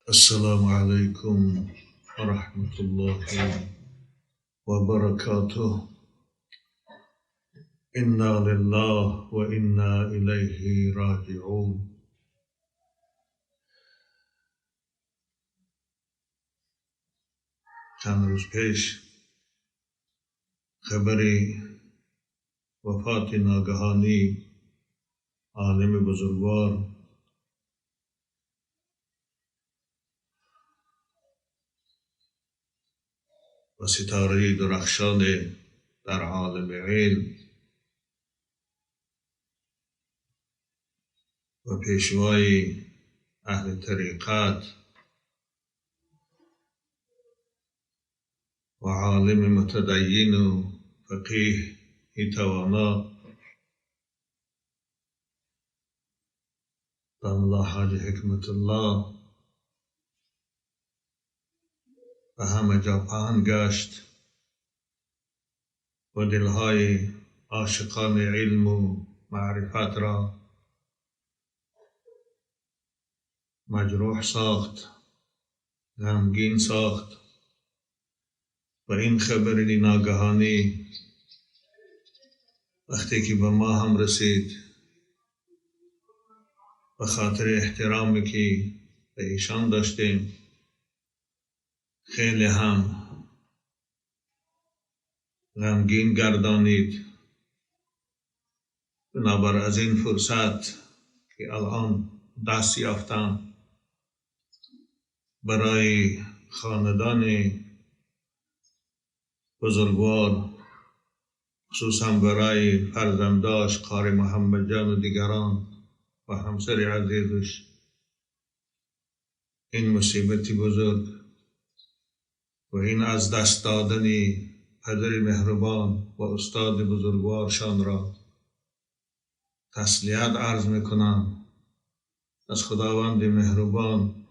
السلام عليكم ورحمة الله وبركاته. إنا لله وإنا إليه راجعون. چند روز پیش خبری وفات ناگهانی عالم بزرگوار و ستاره درخشان در عالم علم و پیشوای اهل طریقت و عالم متدین و فقیه توانا داملا حاج حکمت الله به همه جا پهن گشت و دلهای عاشقان علم و معرفت را مجروح ساخت، غمگین ساخت و این خبر ناگهانی وقتی که به ما هم رسید، به خاطر احترامی که به ایشان داشتیم خیلی هم غمگین گردانید. بنابر از این فرصت که الان دست یافتم، برای خاندان بزرگوار، خصوصا برای فرزنداش قاری محمد جان و دیگران و همسر عزیزش، این مصیبت بزرگ و این از دست دادن پدر مهربان و استاد بزرگوارشان را تسلیت عرض میکنم. از خداوند مهربان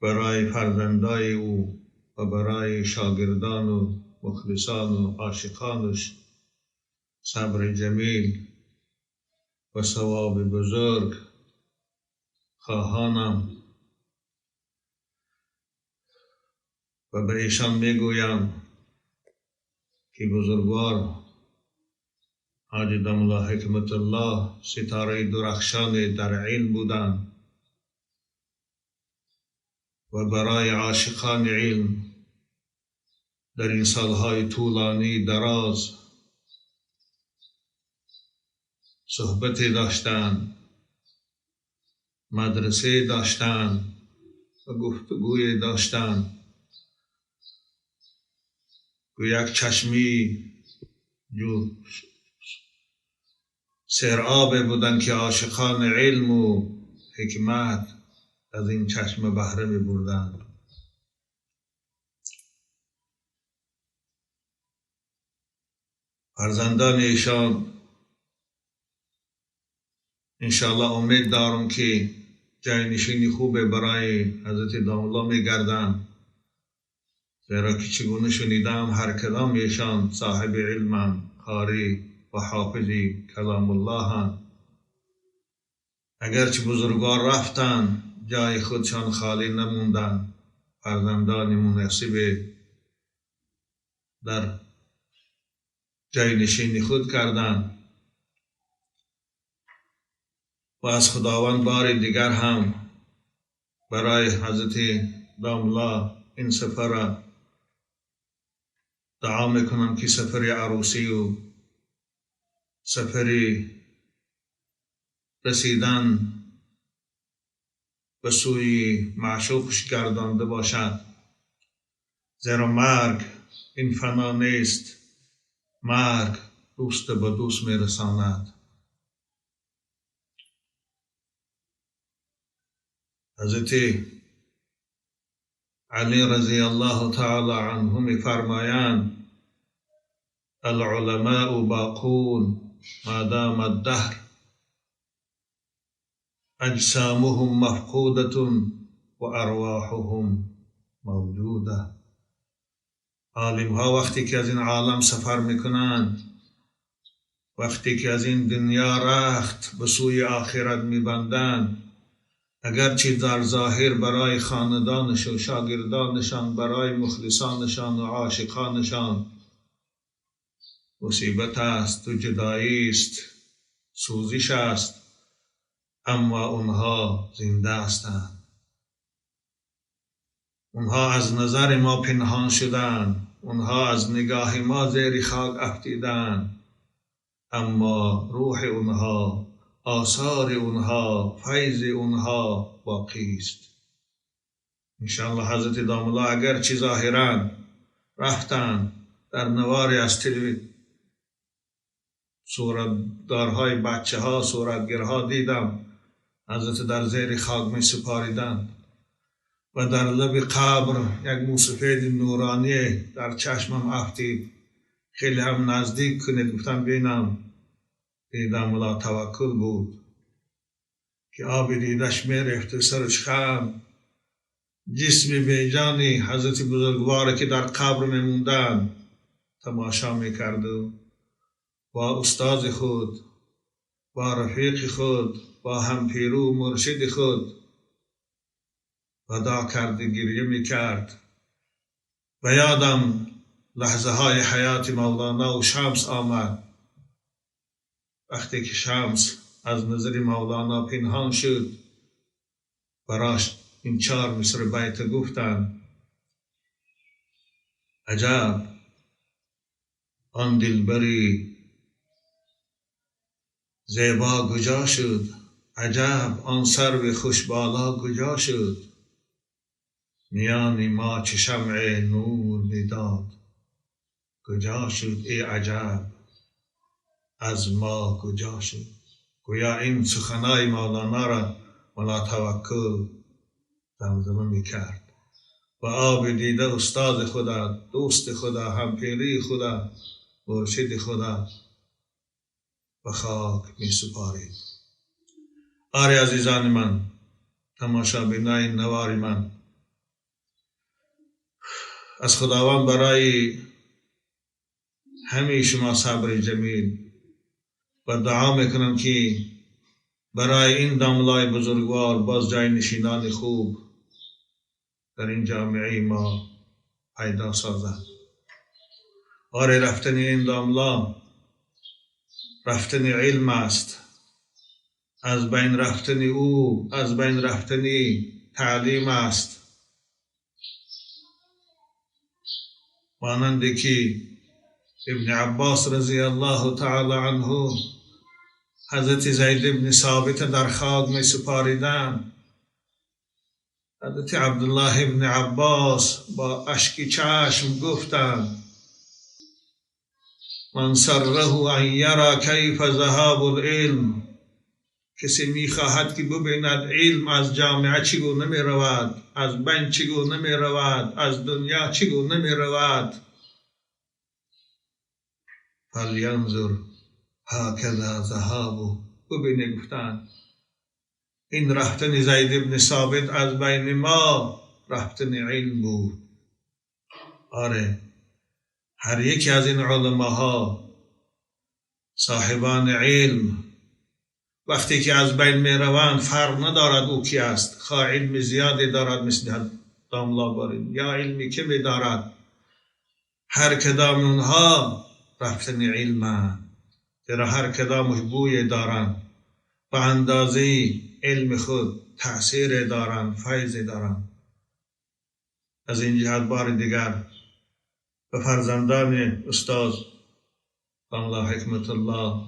برای فرزندای او و برای شاگردان و مخلصان و عاشقانش صبر جمیل و ثواب بزرگ خواهانم و به ایشان میگویم که بزرگوار حاجی داملا حکمت الله ستاره درخشان در علم بودند و برای عاشقان علم در این سالهای طولانی دراز صحبت داشتند، مدرسه داشتند و گفتگوی داشتند. یک چشمی جو سرآب بودند که عاشقان علم و حکمت از این چشم بهره می بردند. فرزندان ایشان انشاءالله امید دارم که جاینشینی خوب برای حضرت داملا می گردند، زیرا که چگونه شنیدم هر کدام ایشان صاحب علمند، قاری و حافظ کلام الله هستند. اگرچه بزرگوار رفتند، جای خودشان خالی نموندند. فرزندان مناسب در جای نشین خود کردند و از خداوند بار دیگر هم برای حضرت داملا این سفر دعا میکنم که سفر عروسی و سفر رسیدن به سوی معشوقش گردانده باشد، زیرا مرگ این فنا نیست، مرگ دوست به دوست میرساند. حضرت علی رضی الله تعالی عنه میفرمایند: العلماء باقون ما دام الدهر، اجسامهم مفقودة و ارواحهم موجوده. عالم ها وقتی که از این عالم سفر میکنند، وقتی که از این دنیا رخت به سوی آخرت میبندند، اگرچه در ظاهر برای خاندانش و شاگردانشان، برای مخلصانشان و عاشقانشان مصیبت است و جدایی است، سوزش است، اما اونها زنده هستند. اونها از نظر ما پنهان شدند، اونها از نگاه ما زیر خاک افتیدند، اما روح اونها، آثار اونها، فیض اونها باقی است. انشاءالله حضرت داملا اگرچه ظاهراً رفتند، در نواری از تلویزیون صورتدارهای بچه ها، صورتگرها دیدم حضرت در زیر خاک می سپاریدند و در لب قبر یک موسفید نورانی در چشمم افتید. خیلی هم نزدیک کنید، گفتم بینم. دیدم ملا توکل بود که آب دیدش میرفت و سرش خم. جسم بیجانی حضرت بزرگوار که در قبر میموندن تماشا میکرد و با استاد خود، با رفیق خود، با همپیرو مرشد خود ودا کرد، گریه میکرد. و یادم لحظه های حیات مولانا و شمس آمد. وقتی که شمس از نظر مولانا پنهان شد، براش این 4 مصرع بیت گفتند: عجب آن دلبری زیبا کجا شد، عجب آن سرو خوشبالا کجا شد، میان ما چه شمع نور میداد، کجا شد ای عجب از ما کجا شد. گویا این سخنای مولانا را ملا توکل زمزمه میکرد و آب دیده استاد خدا، دوست خدا، همپیری خدا، مرشد خدا به خاک می سپارید. آری عزیزان من، تماشابینای نوار من، از خداوند برای همه شما صبر جمیل و دعا میکنم که برای این داملای بزرگوار باز جای نشینان خوب در این جامعه ما پیدا سازد. آره، رفتن این داملا رفتن علم است، از بین رفتن او از بین رفتن تعلیم است. مانند که ابن عباس رضی الله تعالی عنه حضرت زید ابن ثابت در خاک می سپاریدند، حضرت عبدالله ابن عباس با اشک چشم گفتند: من سره ان یرا کیف ذهاب العلم. کسی میخواهد که ببیند علم از جامعه چگونه میرود، از بین چگونه میرود، از دنیا چگونه میرود، فلینظر هکذا ذهاب. ببینه، گفتند این رفتن زید ابن ثابت از بین ما رفتن علم بود. آره، هر یکی از این علماها صاحبان علم وقتی که از بین می روند فرق ندارد او کی است، خواه علم زیادی دارد مثل داملا بارین یا علمی کمی دارد، هر کدام اونها رفتن علم، زیرا هر کدامش بوی دارند، به اندازه علم خود تأثیر دارند، فیض دارند. از این جهت بار دیگر به فرزندان استاد داملا حکمت الله،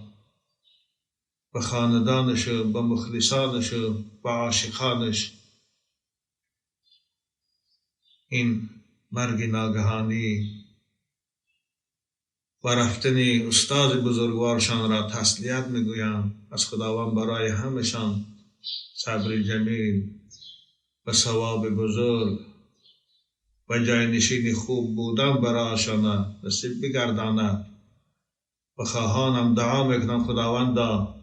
به خاندانش، به مخلصانش، به عاشقانش این مرگ ناگهانی و رفتن استاد بزرگوارشان را تسلیت میگویم. از خداوند برای همشان صبر جمیل و ثواب بزرگ و جاینشین خوب بودن برایشان نصیب بگرداند. و خواهانم دعا میکنم خداوندا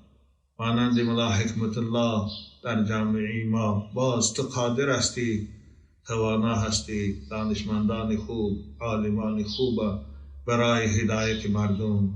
مانند ملا حکمت الله در جامعه ما باز تو قادر هستی، توانا هستی، دانشمندان خوب، عالمان خوب برای هدایت مردم